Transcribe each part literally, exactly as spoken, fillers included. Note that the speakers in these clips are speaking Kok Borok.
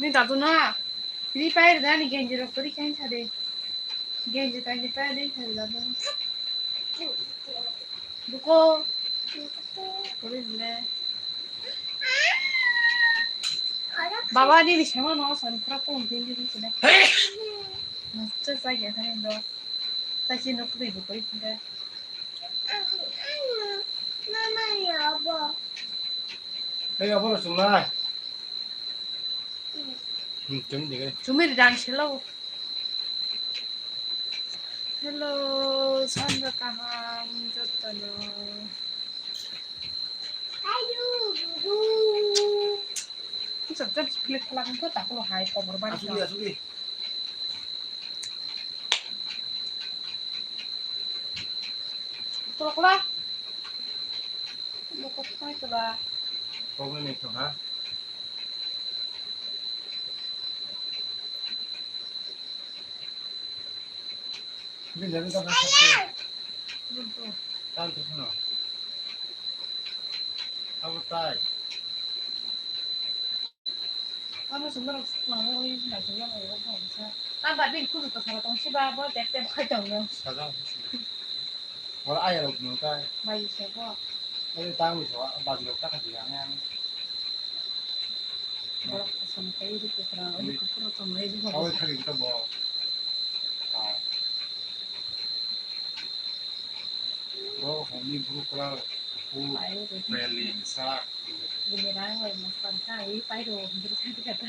Ni dadu na. Free Fire da ni genji rok kori kain sa de. Genji kain de pa de sa dadu. Duko. Kori le. Baba ni bisema no san pura pon din din sene. Masa saya kan do. Tasi no kri bu kori da. Mama ya bo. Hey, abo lo sungai. Hmm, chumi dikhe. Chumi ri dan selo. Hello, sanja kaham jotono. Ayu, bubu. Bisa jam split lang ko tak lo hai kobor bani. Asugi, asugi. Tolok la. Tolok la. Kau ni tu ha. Ini jadi tak kasih. Tantu sana. Apa tai? Ano sumber mama oi na sumber oi ko sa. Tamba bin kudu to sara tong siba bo tek tek khai tong no. Saja. Wala ayah rok nung kai. Bai se bo. Oi tang so bagi rok ta kha dia ngan. Borok kosom kai ri ko tra oi ko pro to mai ri. Oi khari ko bo. Bro, hwnwi bru kwlak, buphur, beleng, sak. Bini rang bai masang kha, i pai rw, bru kha kha.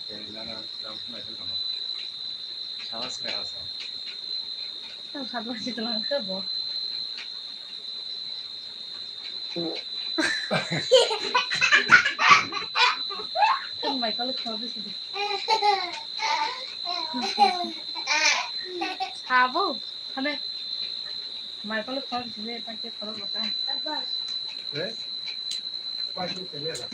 Beleng nana, rang khumai khum tongma. Salas kaya sa. Tang kha dwai si tong kha bo. Tang mai kolok khorok bisi di. Habo, hane. Mai kolok khorok bisi di, pakai khorok baka. Eh? Pakai khorok baka.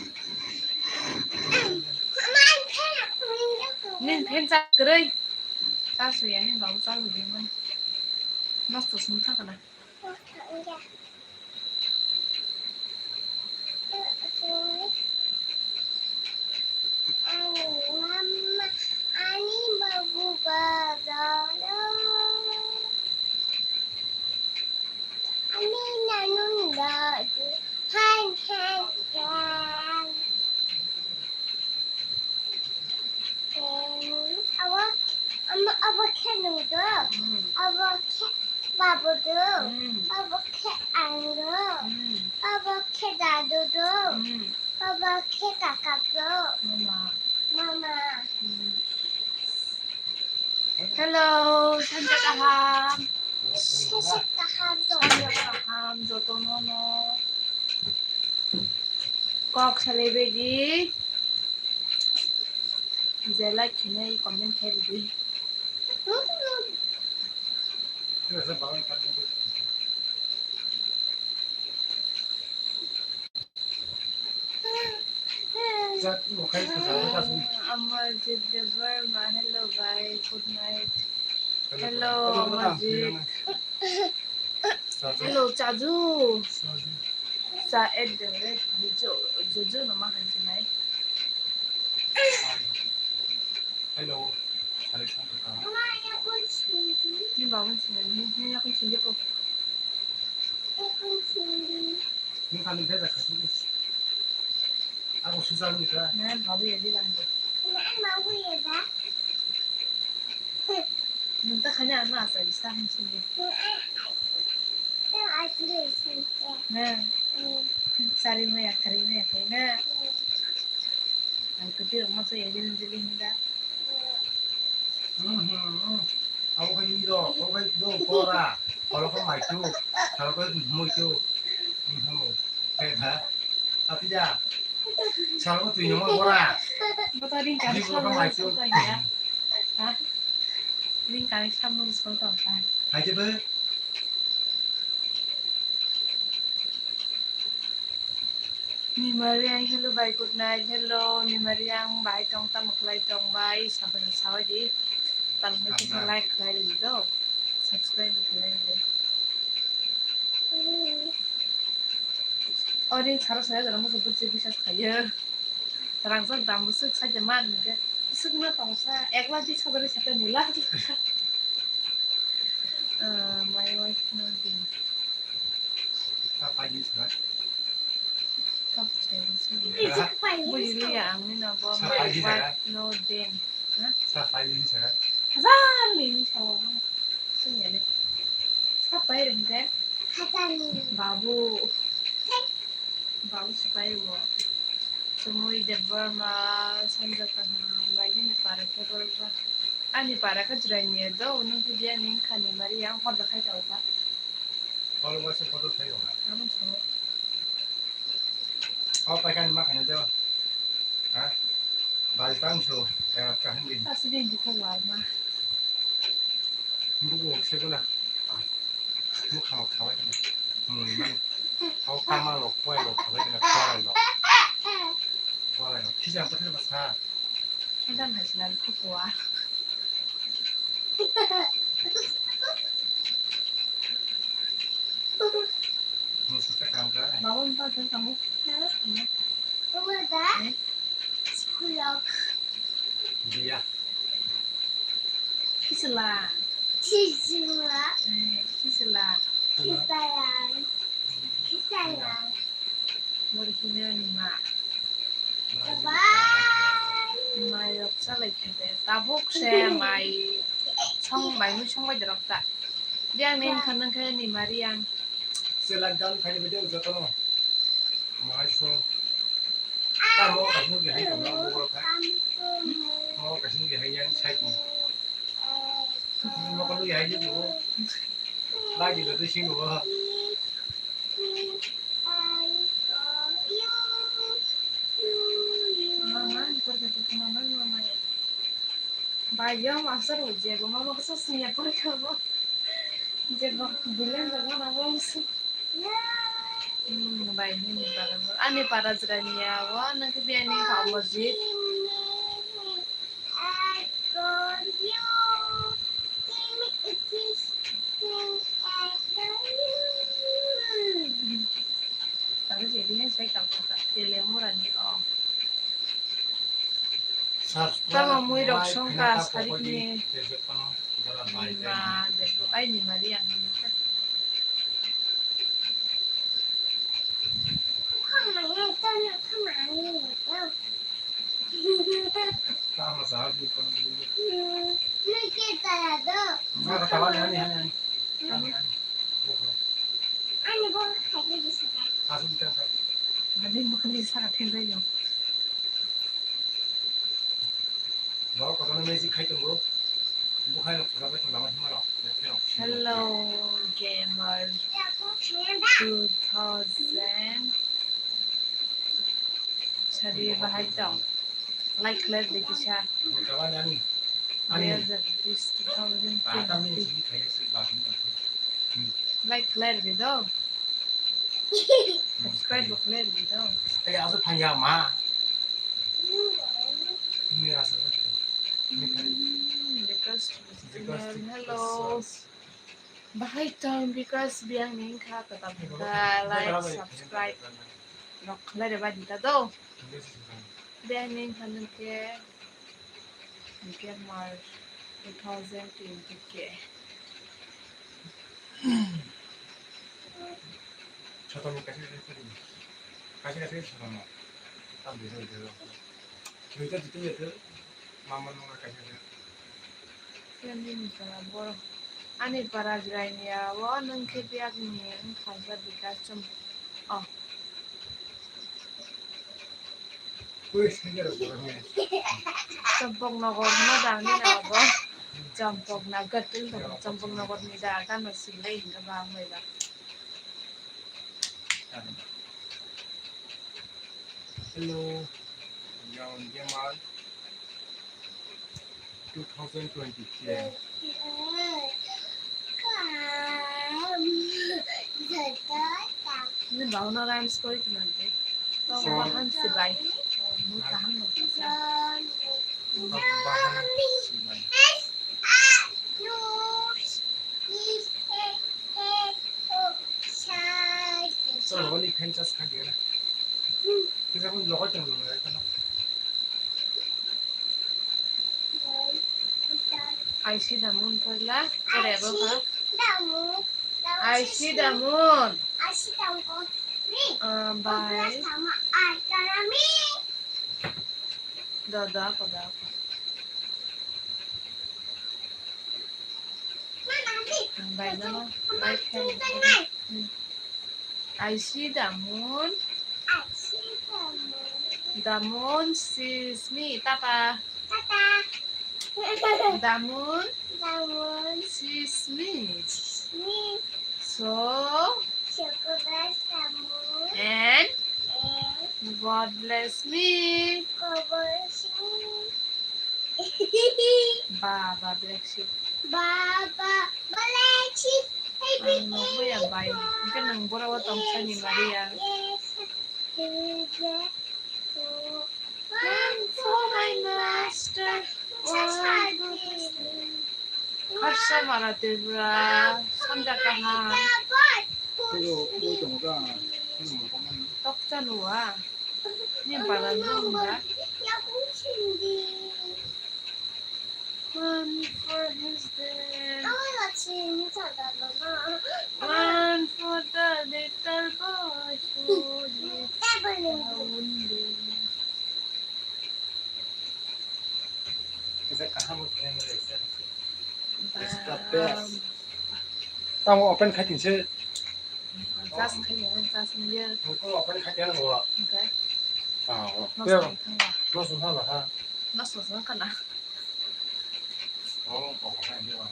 Nin phen chak kwrwi. Ta suya ni babu chal hudi man. Nosto sung thang kana. Ani mama, ani babu bazaro. Ani nanun dadu. Han, han, han. Em, abo, ama, abo khe nung do. Mm. Abo khe babu do. Mm. Abo khe ang do. Mm. Abo khe dadu do. Mm. Abo khe kaka do. Mama. Mama. Mm. Hello, sanja kaham. Sanja kaham, jotono. Sanja kaham, jotono no. Kok salai baidi. Je like khainai comment khai rwdi. Amarjit Debbarma, hello bhai, good night. Hello, Amarjit. Hello, Chaju. Cha et de re, Jojo, Jojo no ma han chinai. Hello. Ni ba won chinai, ni, ni yakun chinai po. Ni kani beda khatu. Ako susah ni ka. Nan babu ya di lang. Nan babu ya da. Nung ta khanya ano asa isa han sini. Nung asli sini. Na. Sari maya khari maya kai na. Ang kuti rumah saya jadi menjadi hinda. Abo khai ni do, abo khai do kora. Kalau kau mai tu, kalau kau mai tu. Hei ha. Tapi ya. Kalau kau tu nyamor kora. Bota ring kami sama. Ha? Ring kami sama sekolah kan. Hai je be. Ni Mariang, hello bhai, good night. Hello, ni Mariang, bhai tong tamo khlai tong bhai, sabai sabai di. Tamo kisa like khlai di do. Subscribe khlai di. Ori sara saya jora musu bujui bisas khayo. Rangjak dam bwswk saida man hwnkhe bwswkno tongsa ekla di sajagwi sakhe nila. Ah, my wife no din. Sa pai di sa. Kap chai bwswk. Bujiliya ang nino bo my wife no din. Ha? Sa pai di sa. Hazar ni sa. Sini ya le. Sa pai rin ke? Hatani. Babu. Babu sipai bo. Sumui Debbarma, Sanja Kaham, bagini para khe borok ba. Ani para khe jwrai ni do, nung khe dia ning khani mari yang hor da khai ta uka. Hor ba se photo khai uka. Amo so. Hor pai kan ma khani do. Ha? Bai tang so, ya kaham din. Asli bukhuk wa ma. Bukhuk se guna. Bukhuk khawai kana. Mui man. Hau kama lo, koi lo, khawai kana, koi lo. Koi lo. Kisa pathar basa. Edan hai sila bukhuk wa. Musu ta kam ka. Bawa empat jam kamu. Bawa da. Eh? School of. Dia. Kisila. Kisila. Eh, kisila. Kisayan. Kisayan. Mori hino ni ma. Bye. Mai rok salai khe de. Tabuk se mai song mai mui song bai de rok ta. Dia neng khan nang khe ni mari ang. Se lockdown khai bede jotono. Mai song. Tamo kasno ge hai tamo bo khai. Mo kasno ge hai yang sai ni. Mo ko lu hai ni bo. Lagi lo tu sing bo. Mama, ni por khe mama, mama. Bai yo master bo je bo mama ko sosnya por khe bo. Je bo bilen bo mama bo. Hmm, bai ni ni para. Ani para jrani ya wa na ke biani ha masjid. Tamo je bini sai tang kha Telemurani o. Tamo mui rok songkha sarikni. Ma de ai ni mari ang. Ani mokani saka thengrai yo. Borok kotorno magic khai tongo. Bukhai rok khajak bai tongo lama hima rok. Hello, gamer two thousand. Sadi bahai tong. Like, like de kisa. Ani. Ani. Dui hajar bis, two thousand twenty. Like, like de do. Subscribe bo khlai rwdi do. Ei, asa thangya ma. Ini asa. Ini kali. Hmm, request, request, hello. Bahai tong because biang ning kha kata buka like, subscribe. Nok khlai rwba di ta do. Biang ning kha nung ke. Hingke March two thousand twenty ke. Sotomo kaisa kaisa kari. Kaisa kaisa sotomo. Tam dito dito. Dito dito dito. Mama nung kaisa kaisa. Ani para boro. Ani para jwrai ni ya. Wo nung khe biak ni wng kha sa bika chum. Oh. Champaknagar hwnma da nini abo? Champaknagar, Champaknagar ni da, gana silai hinga ba ang bai ba. Hello, young gamer. Two thousand twenty-three. Ini bau na rhymes koi tu nanti. Bau bahan si bai. Mu tahan mo bisa. Bahan si bai. So, only ten just kagena. I see the moon, Paila. Whatever, huh? I see the moon. Uh, bye. Dada, dada. Bye, no, no. Bye, bye. I see the moon. I see the moon. The moon sees me. Tata. Tata. The moon. The moon sees me. Me. So. So God bless the moon. And. And. God bless me. God bless me. Baba Black Sheep. Baba Black Sheep. Ang nugwi ya bai. Hwnkhe nwng borok o tong sani Maria. One for my master. One for my master. Harsa mala Tripura. Samja kaham. Tokcha nua. Ni balan dong da. One for his dad. One for the little boy who lives lonely. It's the best. Tamo open khai tinse. Just khai ya, just ya. Nungkung open khai tinse nungkung. Okay. Ah, no sung thang ba. No sung thang ba ha. No sung thang kana. Oh, oh, khai dia.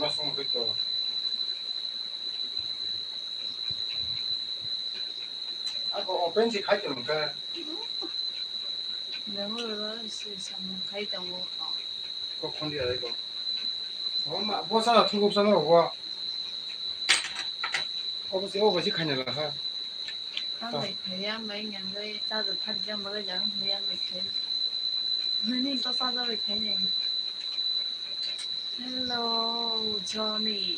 No sung khai to. Ako open si khai to nungkha. Nang ro ro si samung khai tongo. Kok khon dia ko. O ma, bo sa thung sa no bo. Obo si, obo si khai na la ha. Ang bai khai ya, ang bai ngang bai cha da thar jam ba jang bai ang bai khai. Nani to sa da bai khai ne. Hello, Johnny.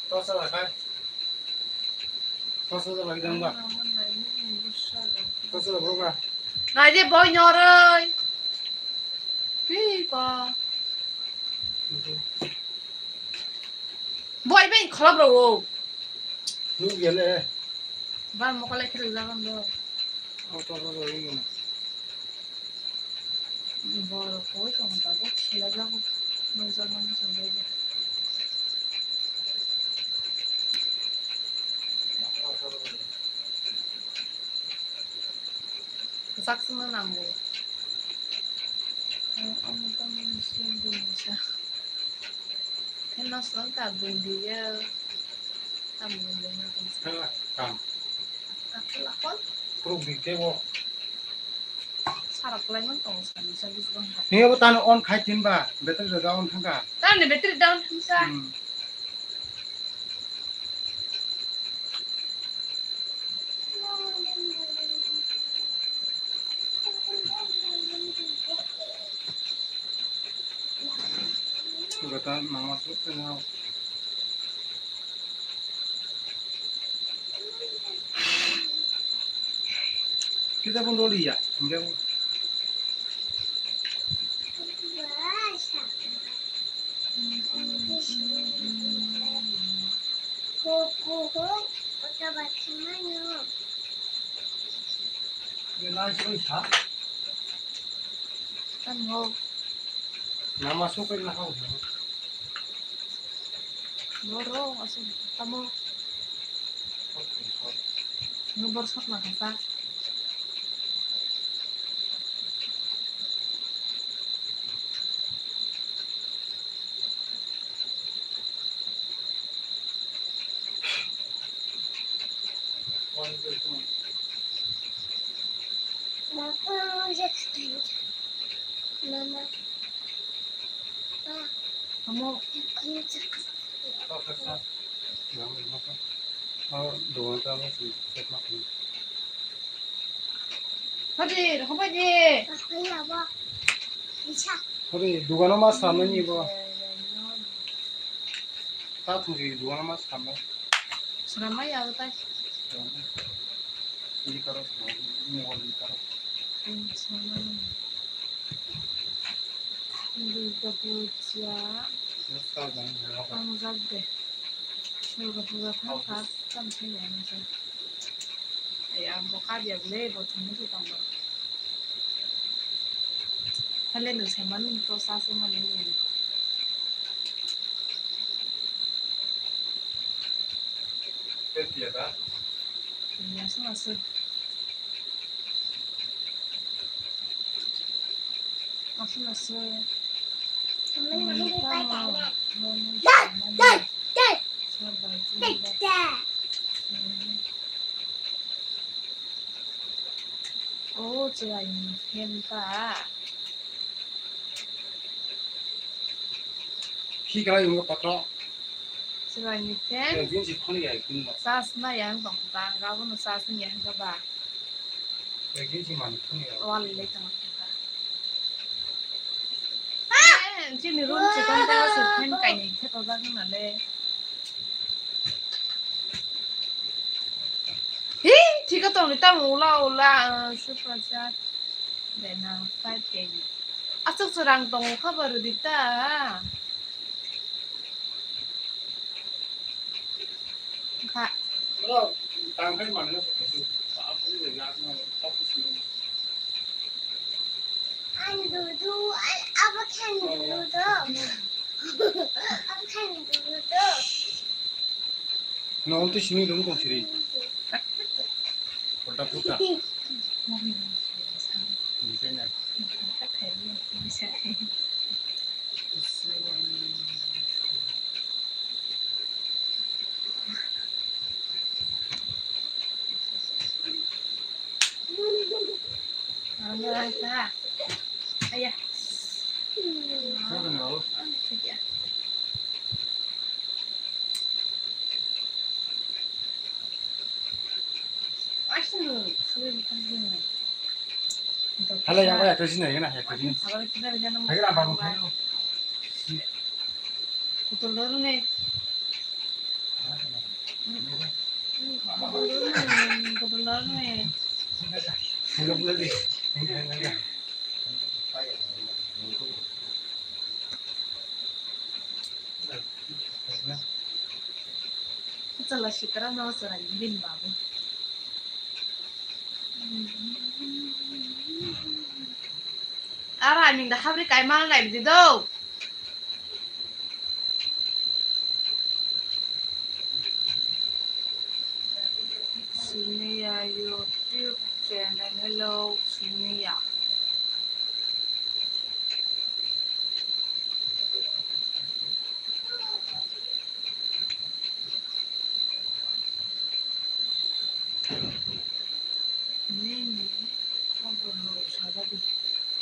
Tosa da khai. Tosa da lagi dang ba. Tosa da bro ba. Nai de boy nyoroi. Pi ko. Boy ben kholop ro. Nuk gele. Ban mokole khel jagan do. O tosa da lagi dang. Borok koi tong tabuk selajago, nukjakmani chwngbaidi. Kwchak swngna nango. Omo tamo siyang bwmwisa. Heno swng ka bundi ya. Tamo bundi na tong sa. Hela, kam. Akhela kon. Pro bike bo. Sara kwlai man tong sa ni sa bis bang. Ni bo tano on khai tin ba, battery da down thangka. Tani battery down thangsa. Hmm. Gata nangma suk tengao. Kita pun doli ya, enggak. Tamo. Nama suka na hau. Boro asal tamo. Nubor sok na kata. Amo. Hadi, hadi. Hadi, dugano ma samani bo. Ta thungsi dugano ma samai. Samai ya tai. Ini karo, ini karo. Durga Puja. Ang jag de. Durga Puja thang kha, tam thang ya ang jag. Ay, ang bo kha dia le, bo thang ni tang ba. Hale no se man to sa se man ni. Yes, yes. Aswk aswk. O chwraini fan ta. Khi khlai wngkha kothok. Chwraini fan. Ekdin si phone ya, ekdin no. Charge na ya wng tong ta, ga bono charge wng ya wng kha ba. Ekdin si mani phone ya. Wal le tong ta. Eh, chini room chikon ta se fan kainwi khe tojak wng na le. Hi, thik tong ni tamo ula ula, eh, super chat. Dena five K ni. Aswk chwrang tongo kha ba rwdi ta. Kha. Ang dudu, abo khan dudu. Abo khan dudu. Nol tu sini dong tong siri. Puta puta. Bisa na. Ayah. Hala yang kaya kerja ni, ya na, ya kerja ni. Hai, apa mau kaya? Kutul dulu nih. Kutul dulu nih. Kutul dulu nih. Chala sikara no chwrai bin babu. Ara aming da habri kai mal nai bidi do. Siniya YouTube channel. Hello, Siniya. Nini khobor rok sajagwi.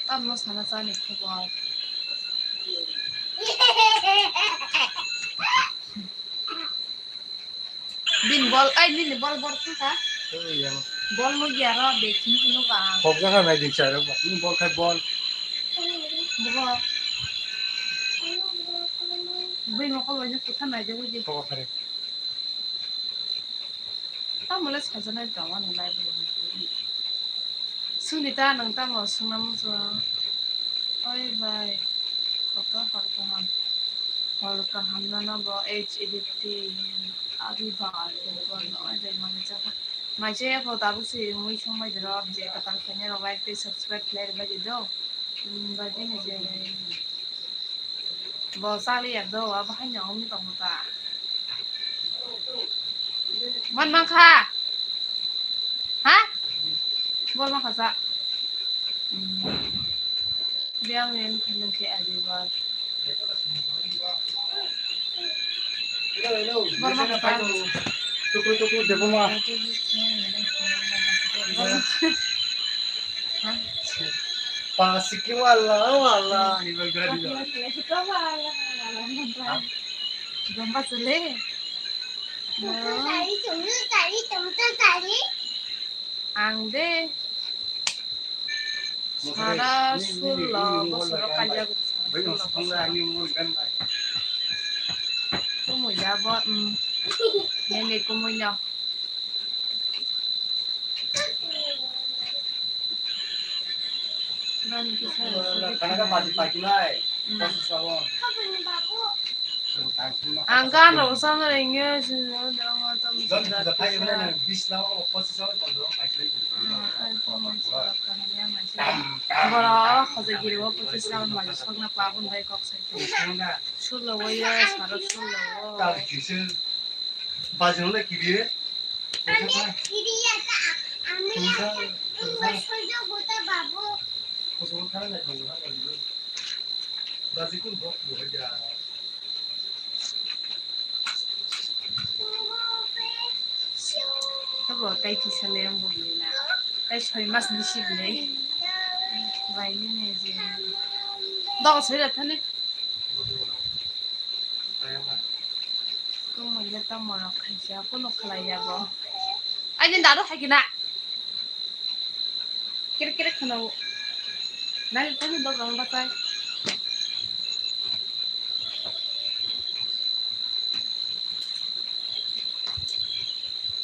Tamno sana chani khobor. Bini bol, ai, nini bol bor thangkha. Bol nukya ro, bag simi phunukha ang. Khokjakha nai di chai rok ba. Nini bol khai bol. Bugo. Bini mokol bai nukha naijagwi di. Khokha khare. Tamole sajanai tongmani live. Sunita, nwng tamo swnam song? Oi bai, koto hor kaham. Hor kaham nono bo H E D T abi bar bo no oi bai mani chakha. Mai chaya pho tabuk se mui song bai doro je katal khainai rok like tei subscribe khlai rwbai di do. Hmm, bai bini je. Bo chali ya do, abo hai no wng tong ta. Man man kha? Ha? Bol ma kha sa. Hmm. Biang ren khan ke abi bar. Bol ma kha sa. Tuku tuku debo ma. Ha? Sikkim wala, wala, iba gari da. Gomba chule. Ang de sara sullo bosoro kaijago. Kumui jabo, mm. Nini kumui no. Nani kisa. Ang gan rok sana ringyo. Bora, hojagiri o pochislam bai sokna pabon bai kok sai. Sulo waya, saro sulo. Bajrang le kiri. Ani kiri ya ta, ani ya ta, tungma sojo gota babu. Koso thang na thang na. Baji kun bok mo ja. Tabo tai kisa le ang bok ni na. Tai soi mas ni sib le. Bai ni ne je. Dok soi da thani. Kumui le tamo rok khaisa, kunu khlai ya bo. Ani dadu hai kina. Kiri kiri khna. Nai tani dok rong batai.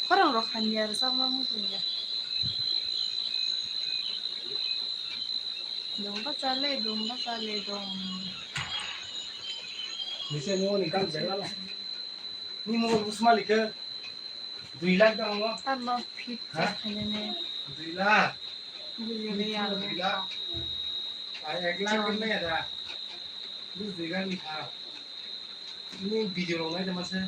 Khorang rok hanya rwchapma muchungya. Dongba chale, dongba chale, dong. Nise mo ni kam jela lo. Ni mo bus malik ke. Dui lakh dang mo. Tamo fit. Ha? Khainani. Dui lakh. Bujili ya. Dui lakh. Ai ek lakh ke me da. Bus dui lakh ni kha. Ni video rok nai da mase.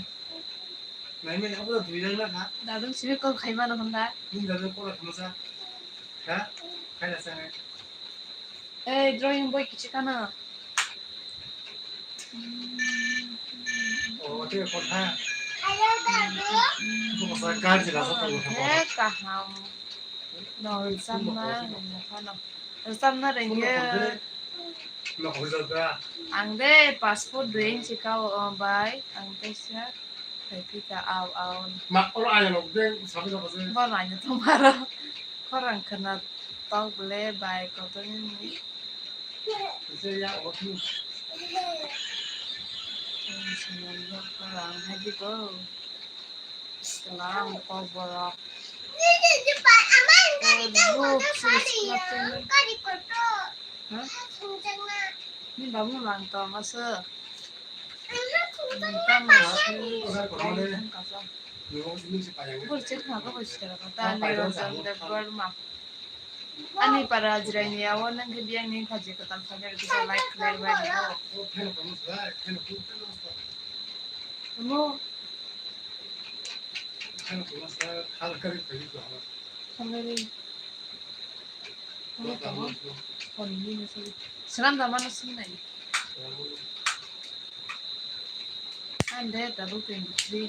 Nai me abo da dui lakh na kha. Dadung simi kok khai mano honda. Ni dadung kok khai masa. Ha? Khai da sa. Ei, drawing boy kichi kana. Oh, te kotha. Ko masa gar jila sa ta. Eh, kaham. No, rwchapna rwngya phano. Rwchapna rwngya. Ang de passport dui inchi ka o, o bai. Ang teisa khai phi ka, au, au. Ma, oro aya log de, sabi ka bose. Bo nanya tongmaro. Khorang khna tok ble bai kotor ni. Kisa ya, o tu. Khorang hai di ko. Salam kok borok. Buk sis khatung. Ha? Ni babu mang tong aso. Ni tamo se. Bur chik ma ko bus kara ko ta ne ro jam de bor ma. Ani para jirai ni awo nang ke biang ni khaji ko tam khaji ko like khlai bai ni. Mo. Khamari. Selam da mano sini nai. Ande double twenty three.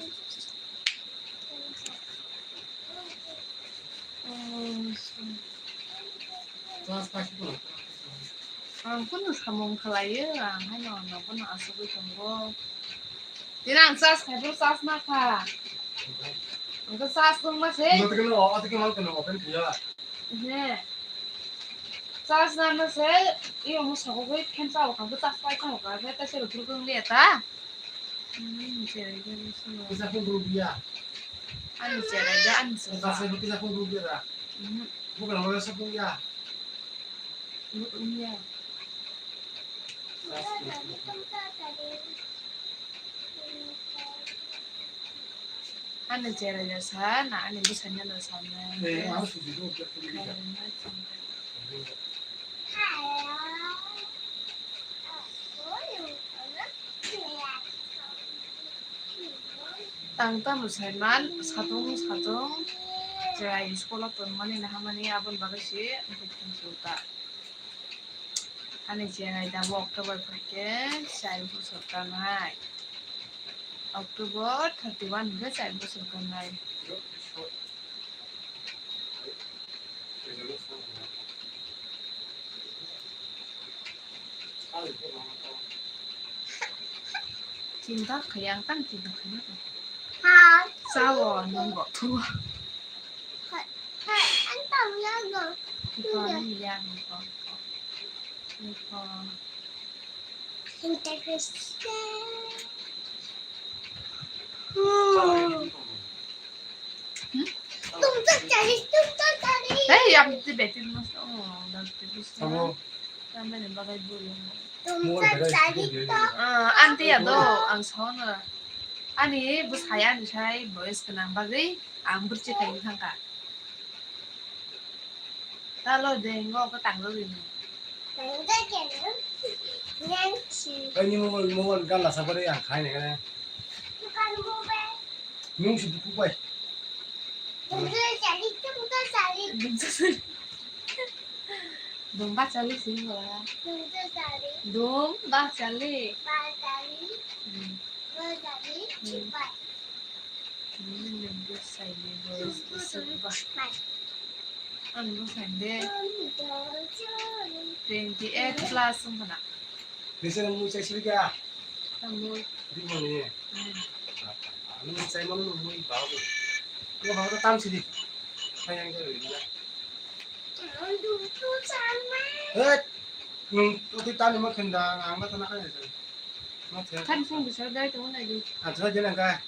Ang kunu samung khlaiyo, ang haino nobono asugwi tongo. Tini ang charge khai phuru charge ma kha. Ang khe charge tongma se. He. Charge nana se, iyo mo sokogwi khensa o kha, charge pai tong kha, khe ta se rw phuru kung le ta. Hmm, cherai da, ani cherai da, ani cherai da. Mhm. Ani cherai da sa, na ani bwsanya da sa na. Ang tamo saiman, satung satung, cherai school o tongmani nahamani aboni bagwi se wngkha khe ta. Ani cherai da bo October phaikhe char bosor kanai. October thirty one hwnkhe char bosor kanai. Ang Chinta khayang tang chinta khayang. Ha. Sao nongo thua. Ha, ha, ang tang yago. Iko ni ya iko. Iko. Interesting. Hmm. Tum tum chari, tum tum chari. Hey, ang ti beti mas. Oh, dagti bisa. Samo. Tamani bagai bulu. Tum tum chari to. Ah, anti ya do, ang sauna. Ani bwsai ani sai boys kenang bagwi ang burchi kain thangka. Talo dengo ko tanglo gini. Tanglo gini. Nancy. Ai ni mobile, mobile gala sabari ang khai ne kana. Bukan mobile. Nung si buku bai. Tunggu sari, tunggu sari. Dumba chali si wala. Tunggu sari. Dumba chali. Ba chali. Hmm. Ba chali. Hmm. Cipai. Hmm, dumba chali. Tunggu sari. Ba. Ang bo sande. Twenty eight plus wngkha na. Nisa mui chai sibika. Tamo. Di mani. Hmm. Ano chai mani mui bawa. Ko bawa tam sidi. Sayang ko rinda. Hey, nung tu tani ma khenda ang ma tana kaya. Kan sung bisa dai to na di. Acha jena ka.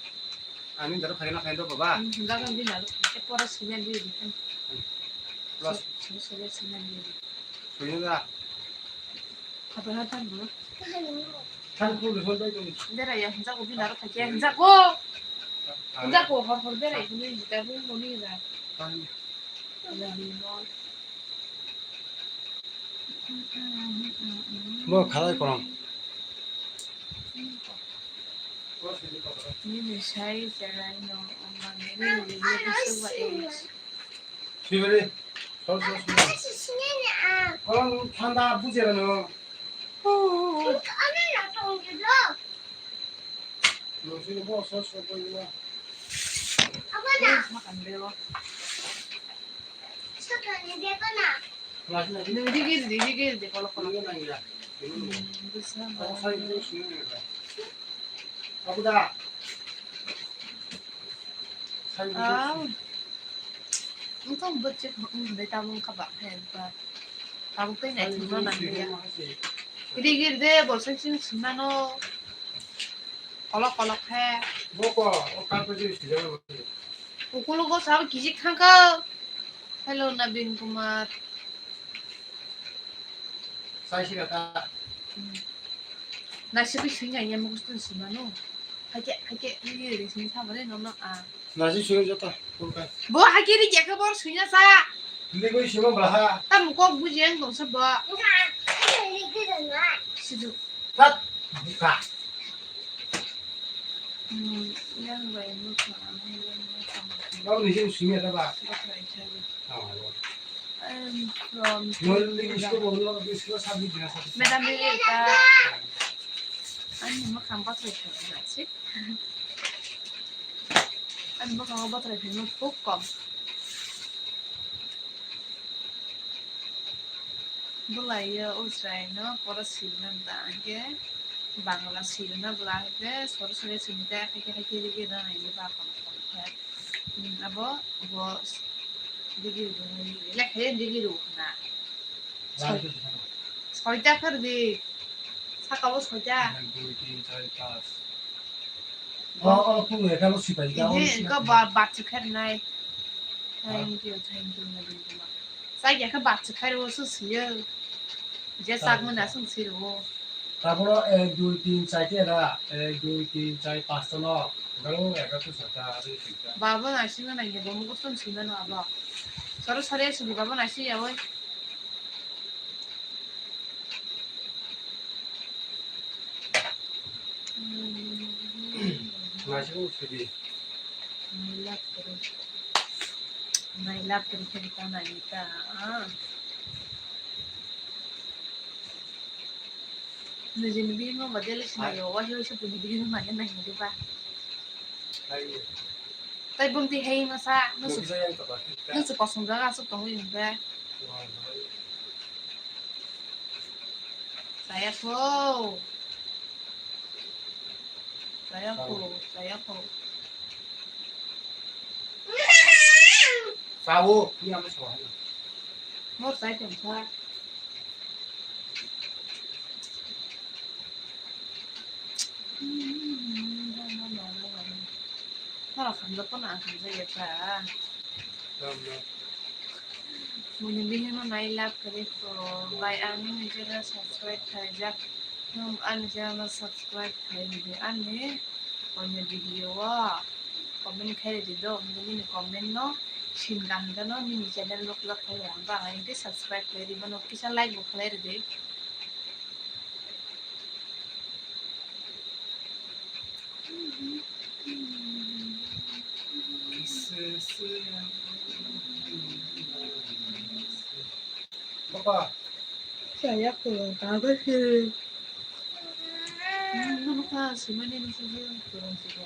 Ani daro phai na phai do baba. Hmm, dagan di na. Te pora sina di di kan. Plus. Sini sini sina di. Sini da. Khaba ha tan bo. Kan pun hol dai to. Dera ya hinja ko bina ro phai ya hinja ko. Hinja ko hor hor dera ko ni da bu mo ni da. Bo khalai korang. Nini sai cherai no, mangni nini nini suba e. Sibere, sol sol sol. Korang thanda bujera no. Nusini bo sol sol ko ina. Sakani beko na. Nung digi, digi, digi, kolok, kolok. Hmm, bisa, Abu dah. Ah. Untung bocek, hmm, dai tabung kaba, he, ba. Tabung tei nai thumna nang ya. Digi de, bolsai sing singmano. Kolok, kolok, he. Boko, o karpet sing sing. Ukulogo sabo kijik thangkha. Hello, Nabin Kumar. Sai sira ta. Hmm. Nasi ko sing ya, ya, mukhus tun sing mano. Hake, hake, ini ri sing sa bare, nom, nom, ah. Nasi sing jata, kurka. Bo hake ri ya ke bor sing ya sa. Ini ko sing ma bala ha. Ta mukok buji yang dong sa ba. Sidu. Tat, buka. Hmm, yang bai mo kha, yang mo kha. Babu ni sing sing ya ta ba. Bathrai kha. Ah, ya. I'm from Mo ni sing ko mo ni sing ko sa bi na sa. Madam Ririta. Ani mo kham bathrai kha na si. Ani mo kham bathrai kha no khub kom. Bwlai o Israel no pora sirna da hwnkhe Bangla sirna bwla hwnkhe sori sori sini da haikhe haikhe rigi rana ini ba kono kono khe. Hmm, abo bo rigi rwgwini lekha ye rigi rw khna. Soi-, soita khe rwdi. Saka o soita. Ek, dui, tin, char, panch. O, o, kung ekha lo sipai ka, o. Ihe, sipai ka. Ba, ba chikha nai. Thank you, thank you, Nabin Kumar. Sa ya kha ba chikha ro su siyo. Je sak mo na sung siro. Taporo ek, dui, tin, char te ra, ek, dui, tin, char, panch ta no. Galo ekha tu sata, ari sita. Baba na sing na ye, bomu ko sun sing na abo. Soro sore suri baba na sing ya oi. Naising sidi. Nailak teri. Nailak teri teri ta nailita. Ah. Nijini bini mo model sinayo, wasi wasi bini bini mo nai nai ba. Hai. Tai bumti hei masa, nusu, nusu kosong jaga asuk tongwi hwnkhe. Saya ko. Saya ko, saya ko. Sawo, ni ang sawo. Mor sai tong sa. Nora khamjak ko na khamjak ya ta. Muni bihino nai love kwrwi kho, bai ang nini channel subscribe khaijak, nwng ani channel no subscribe khai ridi, ani onyo video o comment khai ridi do, nini comment no sin kaham gano nini channel no kwlak khai ridi, ang ba ang subscribe khai ridi, bono kisa like bo khlai ridi. Bapa. Saya kurang kabar sih. Nunu ka simani nunu sih kurang sih.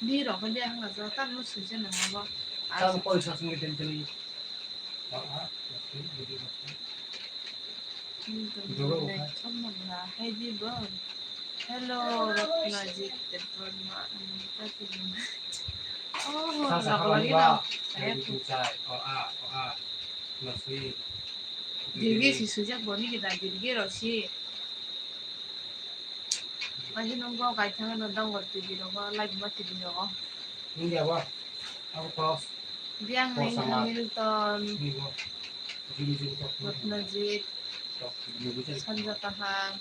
Di rok dia hanga jata nunu sih nang abo. Tam koi sa sung den teni. Hello, Ratnajit Debbarma. Oh, Sasa lagi na. Saya tu. Digi si sujak boni kita digi rosi. Masih nunggu kaitang na dong waktu di rogo, live mati di rogo. Ini apa? Aku cross. Biang Cross Ning sama. Hamilton, Ini gua. Jini jini kok. Ratnajit, Kok. Ini gua jadi. Sanja Kahang.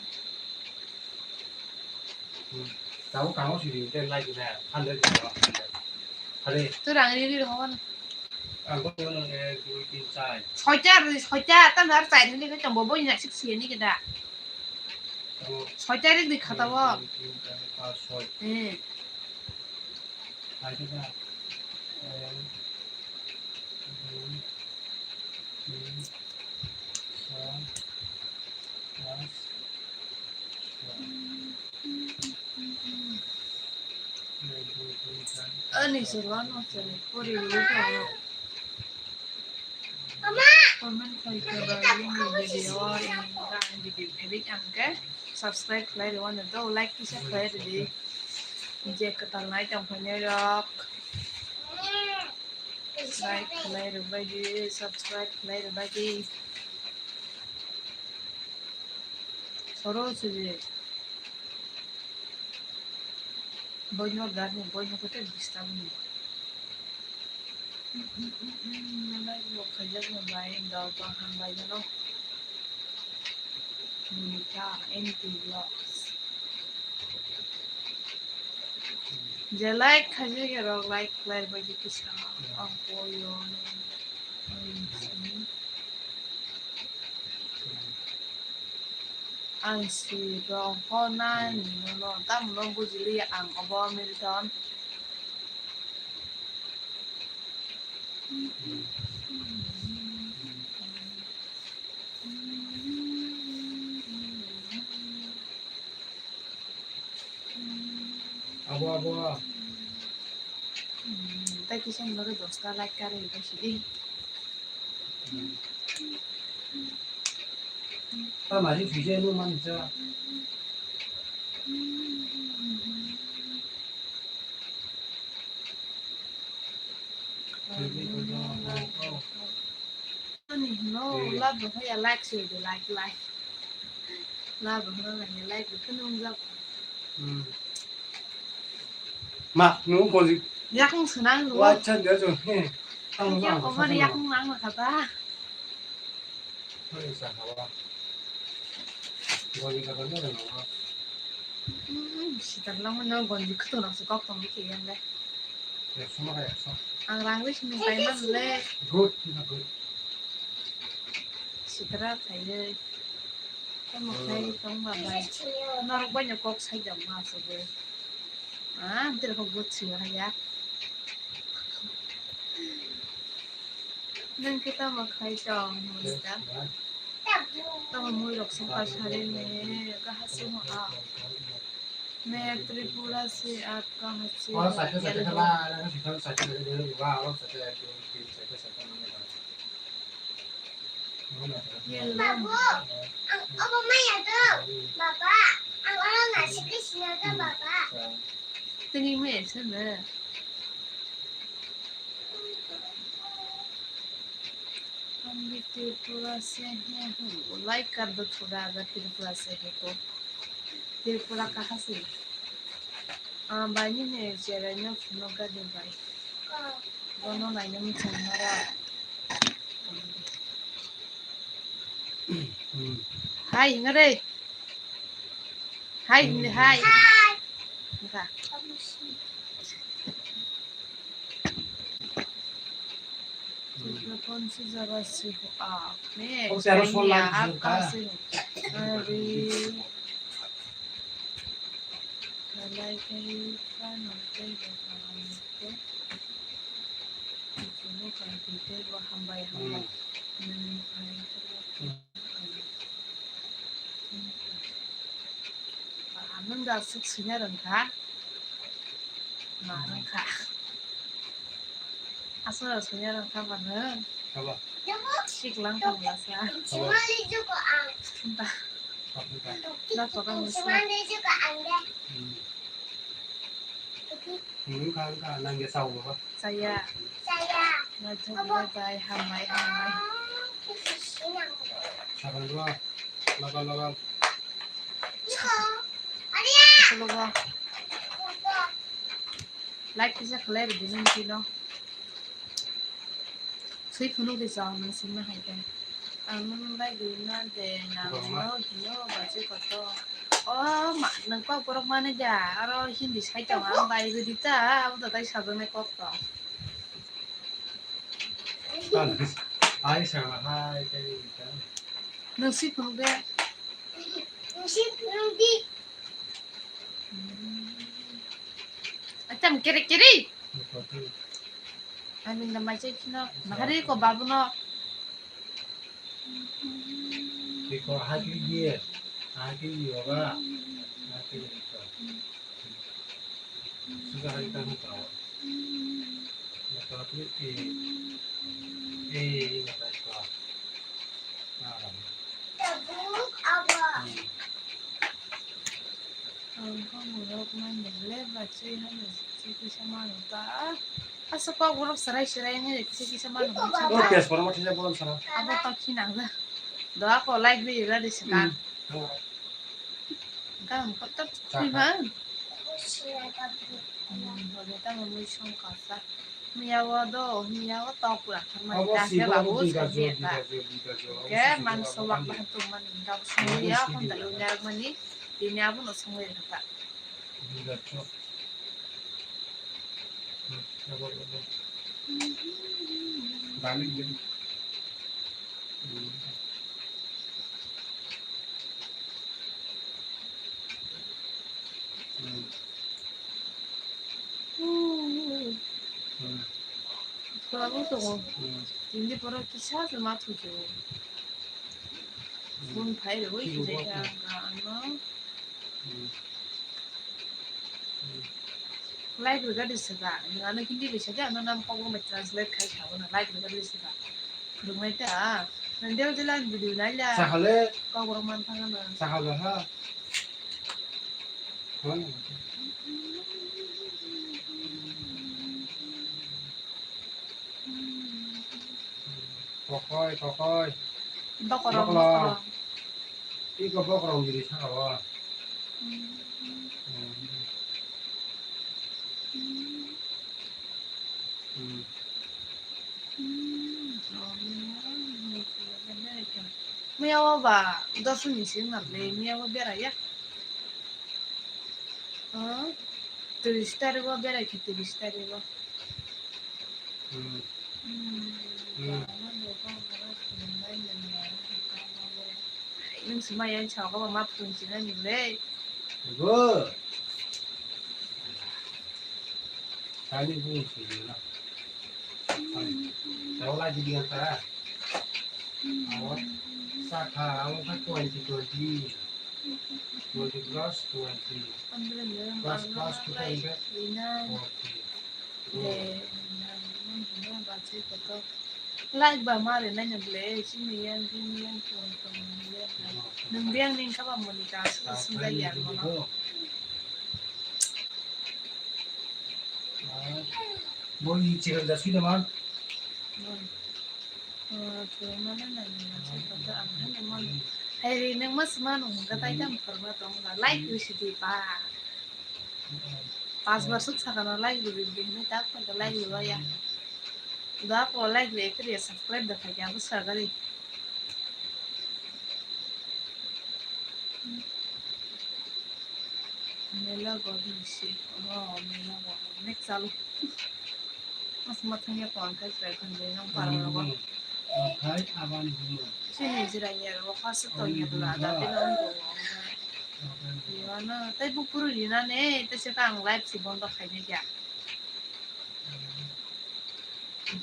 Hmm. Tahu kamu sih di live na, hundred di bawah hundred. Hari. Tu rang riri rogo na. Ang kok yang ek, dua, tiga, empat. Soita, soita, tan har chai ni ke chombo bo ni sik sini ke da. Soita rik di khata bo. Hai da. Ani sirwano sari pori ulu to. Comment khai khe ba yini video, yini ga video phabik ang khe subscribe khlai rwano do, like kisa khlai rwdi. Je kwtal nai tong phainai rok like khlai rwbaidi, subscribe khlai rwbaidi. Soro suji. Boino gani, boino kote disturb ni. Nalai bo khaijak no bai, dal to hambai jano. Monika, anything vlogs. Je like khaijak ya rok, like, like bai je kisa. Ang boyo. Ang si rong ho nani nono, tamo no bujili ang obo Milton. Abo, abo. Hmm, tei kisa ni bagwi dosta like karwi bai sidi. Ta mari suje no mancha. Ani hino, eh, love bo haya, like se de, like, like. Love bo hino nang, like bo kheno wngjak. Hmm. Ma, nung ko ji. Yakung swnang nung. Wa chan de jo. He. Tang ya ko mar yakung nang ma khata. Hoi sa hawa. Gonji ka gonji na. Hmm, sitar lang mo nang gonji khutu nang su kok tong ke yang de. Ang rang wi sini pai man le. Good, good. Sitra thai le. Tamo khai tong ma bai. Norok bai no kok sai jam ma se be. Ah, tir ko good si ha ya. Nang kita ma khai tong mo ta. Tamo mui rok sokha sari ne ka hasu mo a. मैं त्रिपुरा से, आप कहाँ से हो? Yellow. Baba, ang obo maya do. Baba, ang oro nasikri sina do, baba. Tini maya sene. हम भी त्रिपुरा से हैं, हम लाइक कर दो थोड़ा अगर त्रिपुरा से है तो। त्रिपुरा कहाँ से? Ah, bai nini cherai no phunuk gadi bai. Bono naina muchung nara. Hai hinga re. Hai hinga hai. Hinga. Kung si jaga si ho a, ne, kung si aro kanya sol lang a, si ka. Kung si ho. Ari. Kalai kai pa no kai ba ka ang ko. Kung si ho ka di kai ba hambai hambai. Hmm. Hmm, ai ka. Hmm. Ba, nwng da aswk swina rwngkha? Ma rwngkha? Aswk swina rwngkha ba nwng? Haba. Siklang tongla sa. Haba. Ba. Haba. Da photo mwsla. Hmm. Wngkha, wngkha, nang de sao baba. Chaya. Chaya. Naithok bai bai, hambai, hambai. Sakang dua, laba, laba. Iko logo. Like kisa khlai rwdi nini bino. Swi phunuk di chwng nwng singna hai khe. Ang nwng bai gwi na de nang no hino bachai koto. O ma, nwng kok borok mani da, aro Hindi sai tongo, ang bai gwi di ta, abo da tai sajaknai kok tong. Ai sa hai kai ta. Nwng swi phunuk de. Nwng swi phunuk di. Atam kiri kiri. Amin da mai chai kino. Mahari ko babu no. Iko haki ye. Haki ye ba. Haki ye ko. Suga hari ta ko. Ko tu e. E, e, ko. Ang kha murok manya le bachwi hano chikisa mano ta. Asa kok borok serai serai nge chikisa mano. O test pora mati ja bolam sana. Abo to khinang da. Doa ko like bi ra de saka. Hmm. Kam ko ta khui ma. Hole tamo mui song kasa. Miya o do, miya o tok pura kharmani. Abo ta si khe bo babu abo sai biga jo, biya ta. Biga jo, biga jo. Ke abo si man biga so jo lak ani. Bahan tung mani, gabo songwi ya, honda lo nyak mani, tini abo no songwi rwkha. Biga jo. Hmm, abo, abo. Balik din. Hmm. Hmm. Pura bo tongo. Hmm. Tini pura kisa se ma thujo. Hmm. Phone phai rwui kisa kisa ka ano. Hmm. Hmm. Like rwga di saka. Ano Hindi bai saka, ano nam kok bai translate khai kha, ano like rwga di saka. Phwrwngnaita. Nang dela dela video naila. Sahale. Kok borok man thangano. Sahale ha. Kokoi, kokoi. Bokorong, bokorong. Bokorong. Iko bokorong diri saka o. Hmm. Hmm. Miya o ba dos ni sing na le, miya o bera ya. Tris tarik o berai khe, tris tarik o. Hmm. Hmm. Hmm. Nwng se maya ni saka o ma phwrwng sinai ni le. Bo. Tani bu sini na. Tawla di dia ta. Awo. Saka awo ka twenty twenty. Twenty plus twenty. Plus plus two hundred forty. De, nang, nang, nang, nang, nang, nang, nang, Like ba ma rinai no ble, chini yang, bini yang, tong tong yang. Nwng biyang ni kha ba moni ka, aswk aswk da yang mono. Bo ni chikal da sui da man. Hmm. Oh, chuma na na na, chikal da ang ha na man. Hai ri nwng mas ma nung ga tai tam phar ma tong la. Like wi si di ba. Pas bar suk sakano like rw rw hinwi tak phai khe like rw ya. Da ko like rw khe rw subscribe da phai khe abo sa gari. Mela go di si. Oh, mela go. Next chalu. Mas ma thang ya kon kai kai kan de nang par ro. Akhai aban buma. Sini jirai ya ro khas to ya la da de nang go. Yana tai bu puru rina ne te se kang live si bondo khai ne ya.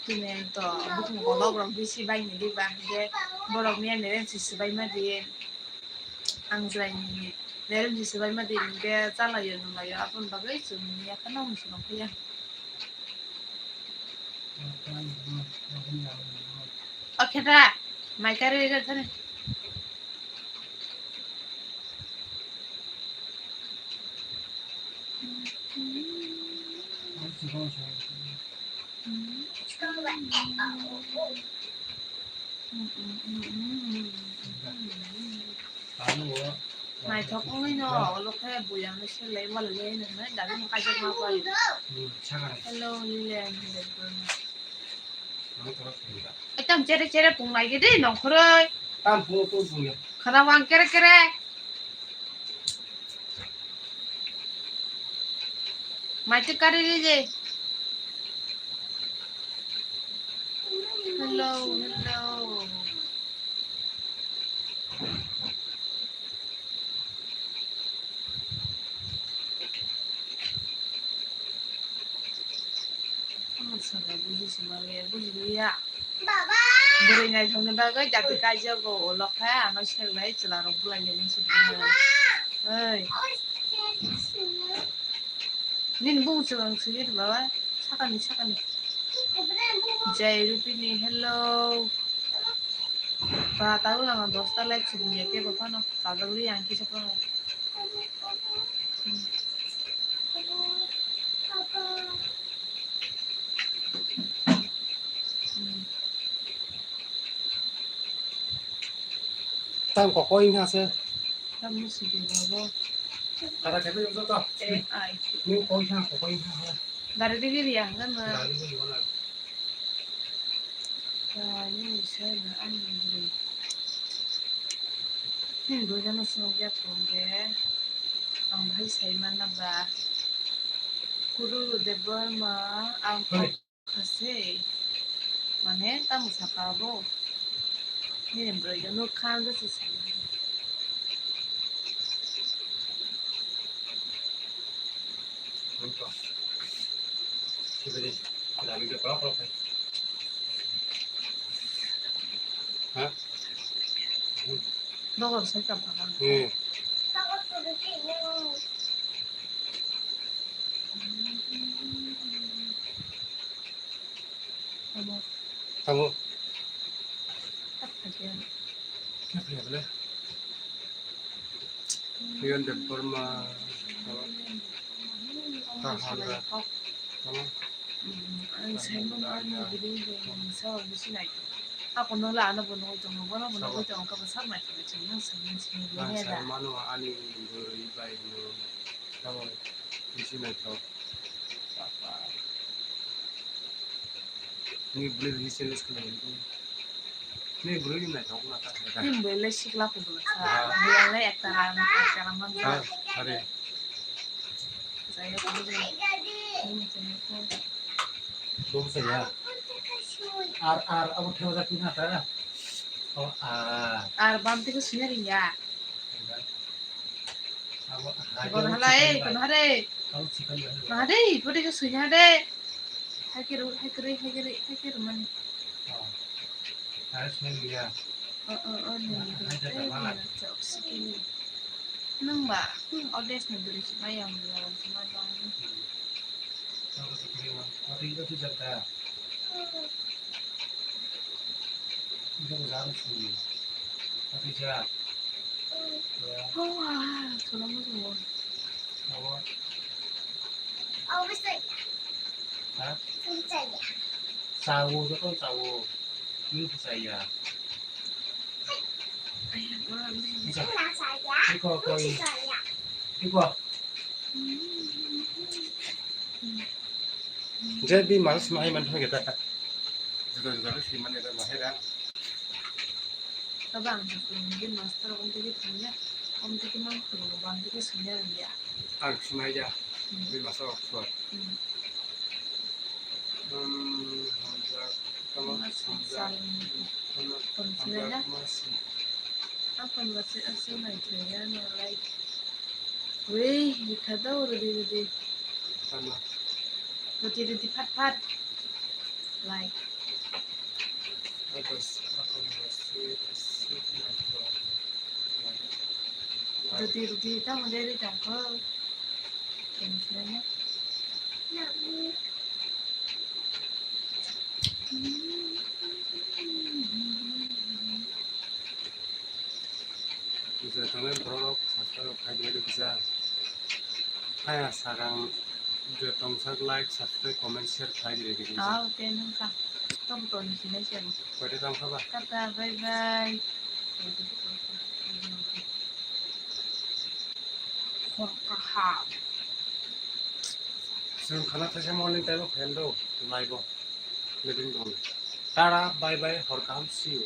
Tini to bukung golok rok bisi bai ni di ba je borok ni ya ne si sibai ma di. Ang jirai ni ne si sibai ma di ke chala yo nung la yo abon bagwi chum ya ka nang si nong ya. Oke da, mai kari ga thani. Naithok wngwi no, olo khe buyang no selai wal le nang nai, dagi no kaijak ma pai. Hello, Lilian. Ekdom chere chere pung lai gede nongkhoroi. Tam pung pung pung ya. Khana wang kere kere. Mai tu kari le je. Hello, hello. Ang sana buji sima le, buji liya. Baba. Bwrwi naithokni bagwi jati kaijago, ulo khe ano selnai chwla rok bulai nini sibini. Oi. Nini bung chwng sigi baba, sakani sakani. Jai Rupini, hello. Ba, tabuk lama dosta like sibini ya kebo phano, kajagwi yang kisa phano. Tam kokoi wngkha se. Tam musi de babo. Kara kebe yung to. Ai. Ni koi sa kokoi wngkha. Gari de giri ya, gan na. Gari de giri na. Ani sai ba ani bwrwi. Ni bwrwi no swnam ya phone de. Ang bahai sai manna ba. Kuru Debbarma, ang kha se. Mane tamo saka bo. Nini bwrwi no kha wngwi se sai. Ha? Dogo sai ka ba. Hmm. Tamo. Tamo. Kepri bole. Riyan Debbarma. Tamo. Kahana. Tamo. Ang sai mo ani gidi de sa bisi nai. Ako no la ano bono tongo bono bono tongo ka basa nai. Ang sai mano ani bwrwi bai no. Tamo. Bisi nai to. Ni bwrwi ni challenge khlai ni. Ni bwrwi ni naithok na ta khlai. Ni bwrwi le sikla kubula sa. Ah. Bwrwi le ekta ram, ekta ram man. Ah, are. Jai ho, kubula. Ni challenge ko. Bo sa ya. Ar, ar, abo thewa jati na ta. O, ar. Ar bam te ko sunya ri ya. Kono hala, eh, kono hare. Mahade, pwdai khe suina de. Hai khe ru, hai khe ru, hai khe ru, hai khe ru mani. Oh, oh, oh, ni. Nang ba, hmm, audience ni bwrwi se mai yang, yang se mai yang. Hmm. Abo se kiri ma. Abo se kiri ma. Abo se kiri ma. Ito ko jaro suri. Ati ja. Oh, ah, sudah mau semua. Awa. Ha? Sawo, joto sawo. Ini saya. Iko koi. Iko. Je bi mas mai man thang kita. Juda juda si man kita mahera. Tabang, bi mas tar om tiki thangya, om tiki mang thang, bang tiki sungya ya. Ang sunai ya. Bi mas ok suar. Hmm, hamjak, tama, hamjak, tama, hamjak, masi. Apa masi asal naik ya, no like. Wei, dikha dao, rudi, rudi. Tama. Rudi, rudi, phat, phat. Like. Apa s-, apa masi, masi, apa. Rudi, rudi, tamo deri tangko. Kini kini. Kisa tongnai borok rok subscribe rok khai di kisa. Haya sakang je tongsak like, subscribe, comment, share khai di kisa. Aw, ten wngkha. Tong tong sinai se. Koita tongkha ba? Tata, bye bye. Hor kaham. Chwng khana thaisa morning time o phan do, live o. Living room. Tara, bye bye, hor kaham, see you.